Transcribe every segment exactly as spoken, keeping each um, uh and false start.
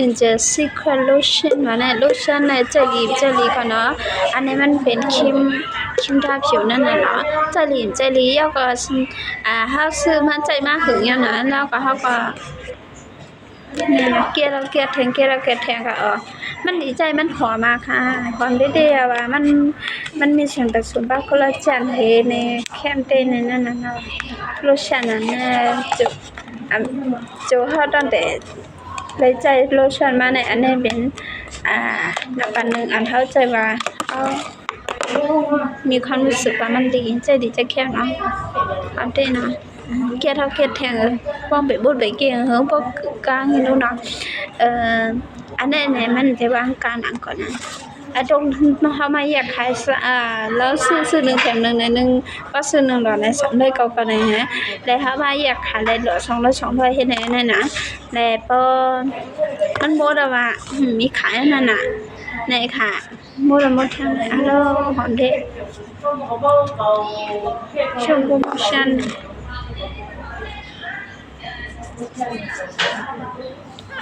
Angel Secret Lotion มาเนี่ย lotion เนี่ย เจลลี่ เจลลี่ก่อนเนาะ อันนี้มันเป็นครีม ครีมทาผิวนั่นน่ะเนาะ เจลลี่ เจลลี่ แล้วก็ อ่า เฮาซื้อมาใช้มาหึงแล้วนะ แล้วก็เฮาก็ เนี่ย เกลี่ยแล้วเกลี่ยแทง เกลี่ยแล้วเกลี่ยแทงก็ อ๋อ มันดีใจ มันหอมมากค่ะ หอมเด้ๆ ว่ามัน มันมีส่วนผสมของคอลลาเจน เฮในแคมเปญในนั้นน่ะเนาะ lotion อันนั้นน่ะ จุ อัน โจเฮาตั้งแต่ได้ใช้ lotion มาในอันนี้เป็น อ่า อันหนึ่ง อันเฮาใจว่า เฮามีความรู้สึกว่ามันดี ใจดีใจแค่เนาะ อัปเดตเนาะ เกลียดเฮาเกลียดแทง เออ ป้องไปบูดไปเก่ง เออ พวกกลางอยู่เนาะ เอ่อ อันนี้เนี่ยมันจะวางกลางหนังก่อนนะ อ่ะ ตรงเฮามาแยกขายซะ อ่า แล้วซื้อ ซื้อหนึ่งแถมหนึ่งในหนึ่ง ก็ซื้อหนึ่งหลอดในสามร้อยเก้าเก้านะฮะ แล้วเฮามาแยกขายได้เหลือสองร้อย สองร้อย เฮ็ดในนั้นนะ แล้วพอมันหมดแล้วว่า อืม มีขายอันนั้นน่ะ นี่ค่ะ หมดแล้ว หมดทั้งเลย อ้าว หอมเด้ ช่วงโปรโมชั่น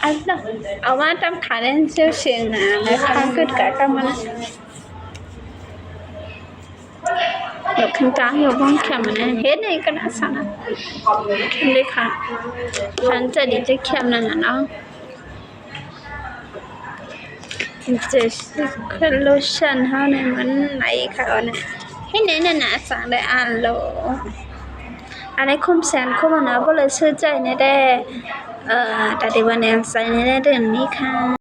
อันนั้นเอามาตามขายในเซลล์เชียงนะ แม่ค้าขึ้นกะกำมัน เดี๋ยวขึ้นกลาง เดี๋ยวบ้องแคมมันนะ เฮ็ดในกระดาษสารนะ เข้มเลยค่ะ คันจะดีจะเข้มนั่นน่ะเนาะ เจอ secret lotion เฮานี่มันไหลค่ะ อันนี้ เฮ็ดในนั่นน่ะ สั่งได้อ่านโล อันนี้คุ้มแสนคุ้มนะ บ่เลยซื้อใจในแด้ เอ่อ แต่ที่ว่าแนวใส่ในแด้เรื่องนี้ค่ะ